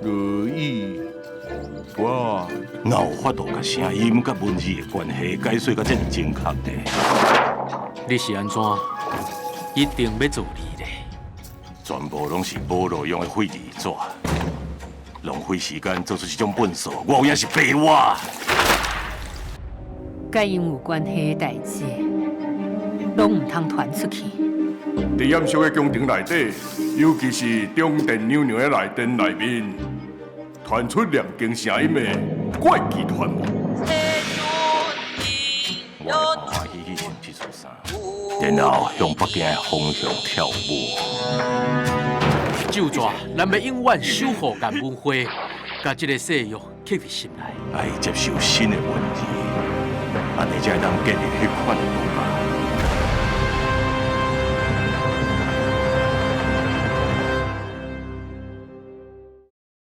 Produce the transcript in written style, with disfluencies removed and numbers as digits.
落雨哇！哪有法度共聲音佮文字的關係解說甲遮爾精確呢？你是按怎？一定欲做字咧？全部攏是無路用的廢字紙，浪費時間做出這種糞掃，我有影是白活。佮𪜶有關係的代誌，攏毋通傳出去。佇嚴肅的宮廷內底，尤其是中殿娘娘的內殿內面，傳出念經聲音的怪奇傳聞。我會歡歡喜喜穿這束衫，然後向北京的方向跳舞。咒詛，咱欲永遠守護岩文化，共這个誓約刻佇心內。愛接受新的文字，按呢才會當建立彼款的文化。